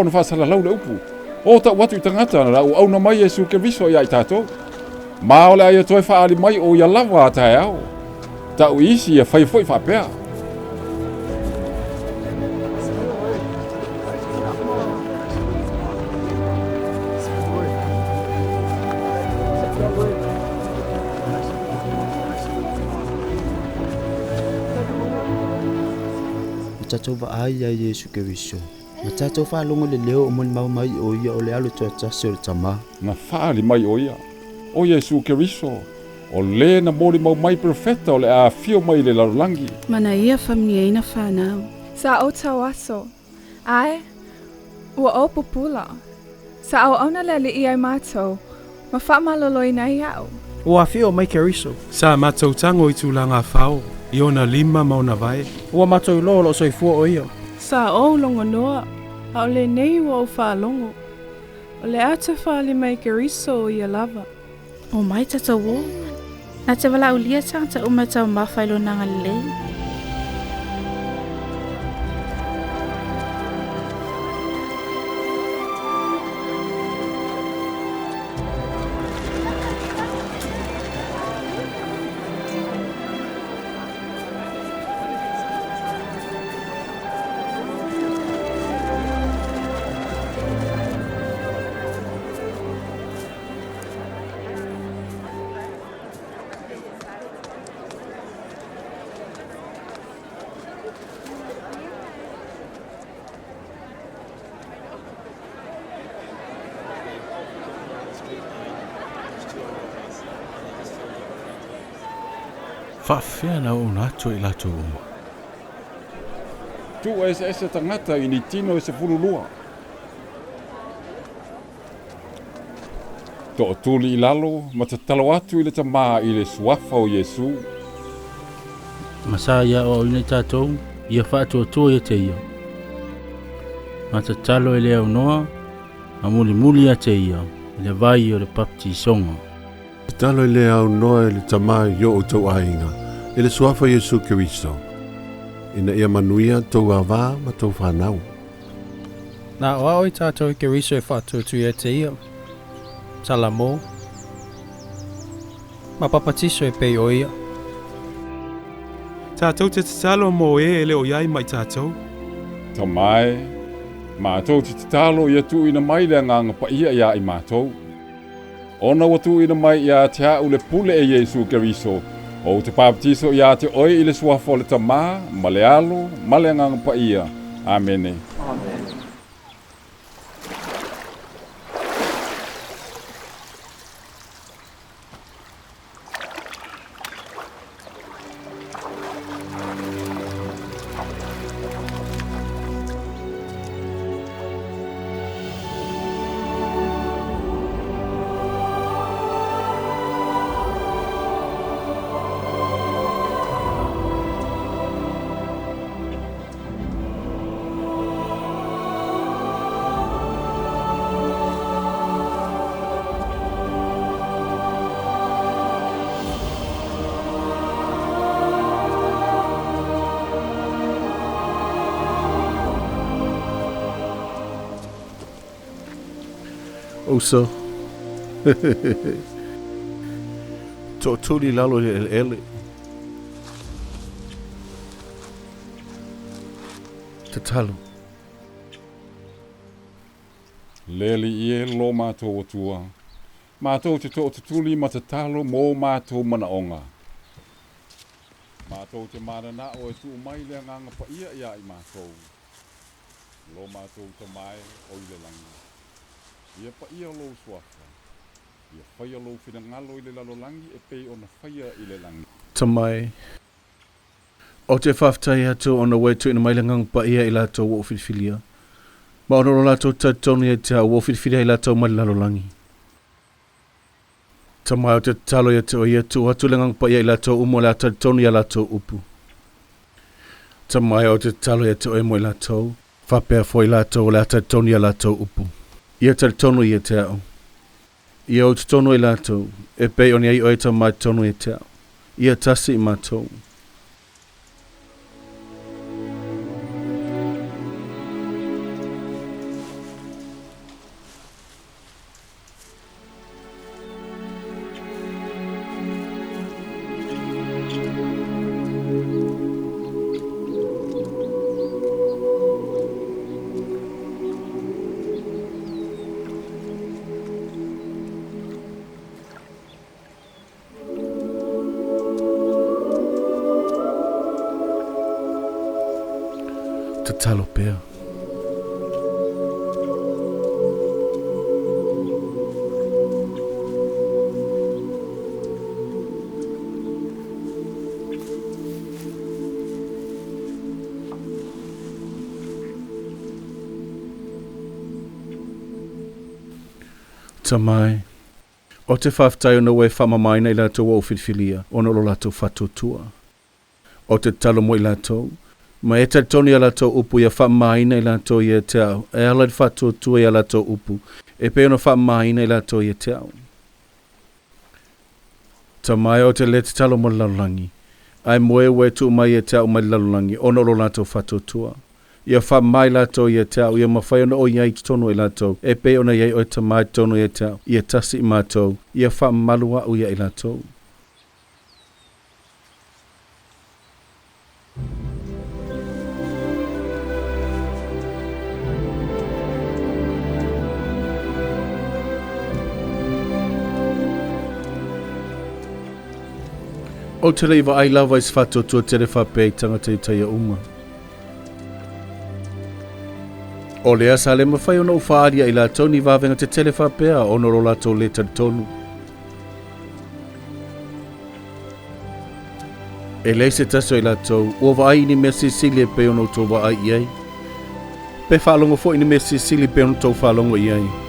ona faasalalau le upu. O ta'u atu i tagata na auauna mai Iesu Keriso iā i tatou. Ma o le a ia toe faaali mai o ia lava a taeao. Ta'u i isi ia faia foi faapea. Ma tatou vaai ia Iesu Keriso, ma tatou faalogo i le leo o molimau mai o ia o le Alo Toatasi o le Tama. Na faaali mai o ia, o Iesu Keriso, o le na molimau mai perofeta o le a afio mai i le lalolagi. Ma na ia faamanuiaina fanau. Sa ou tauaso, ae ua ou pupula. Sa auauna le Alii ia i matou, ma faamaloloina ai au. Ua afio mai Keriso. Sa matou tago i tulaga fao i ona lima ma ona vae. Ua matou iloa o lo o soifua o ia. Sa ou logonoa, a o lenei ua ou faalogo, o le a toe faaali mai Keriso o ia lava. Omai tatou o. Na te valaaulia tagata uma e taumafa i lona agalelei. Faapefea na auauna atu ai i latou uma? Tuu eseese tagata i ni tino e 12. Tootuli i lalo ma tatalo atu i le Tamā i le Suafa o Iesu. Ma sa ia aoaoina i tatou, ia faatuatua ia te ia. Ma tatalo e le aunoa, ma mulimuli ia te ia, i le vai o le baptisoga. Tatalo e le aunoa i le Tamā i o outou aiga, i le Suafa o Iesu Keriso, ina ia manuia tou avā ma tou fanau. Na aoao i tatou i Keriso e faatuatua ia te ia, Salamo, ma papatiso e pei o ia. Tatou te tatalo mo e e le o i ai ma i tatou. Tama e, matou te tatalo ia tuuina mai le Agaga Paia iā i matou. Ona ua tuuina mai ia te a'u le pule e Iesu Keriso, ou te papatiso ia te oe i le Suafa o le Tamā, ma le Alo, ma le Agaga Paia. Amene. Uso. Tootuli i lalo i le eleele. Tatalo. Le Alii e, lo matou Atua, matou te tootutuli ma tatalo mo matou manaoga. Matou te mananao e tuu mai le Agaga Paia iā i matou. Lo matou Tama e o i le lagi, ia paia lou Suafa, ia faia lou finagalo i le lalolagi e pei ona faia i le lagi. Tama e, ou te faafetai atu ona ua e tuuina mai le Agaga Paia i latou ua ou filifilia, ma ona o lo latou talitonu ia te au ua ou filifilia ai latou mai le lalolagi. Tama e, ou te tatalo ia te oe ia tuu atu le Agaga Paia i latou uma o le a talitonu i a latou upu. Tama e, ou te tatalo ia te oe mo i latou, faapea foi latou o le a talitonu i a latou upu. Ia talitonu ia te au. Ia ou totonu ai latou, e pei ona i ai oe Tama i totonu ia te au. Ia tasi i matou. Tatalo pea. Tama e, ou te faafetai ona ua e faamamaina i latou ua ou filifilia ona o lo latou faatuatua. Ou te tatalo mo i latou, ma e talitonu i a latou upu ia faamamaina i latou ia te au, e ala i le faatuatua i a latou upu, e pei ona faamamaina i latou ia te au. Tama e, ou te le tatalo mo le lalolagi, ae mo e ua e tuu mai ia te au mai le lalolagi, ona o lo latou faatuatua. Ia faamama i latou ia te au, ia mafai ona o i ai i totonu o i latou, e pei ona i ai oe Tama i totonu ia te au, ia tasi i matou, ia faamamalu au ia i latou. Ou te le i vaai lava i se faatuatua tele faapea i tagata i taia uma. O lea sa le mafai ona ou faaali ia i latou ni vavega tetele faapea ona o lo latou le talitonu. E leai se tasi o i latou ua vaai i ni mea silisili e pei ona outou vaai i ai, pe faalogo foi i ni mea silisili e pei ona outou faalogo i ai.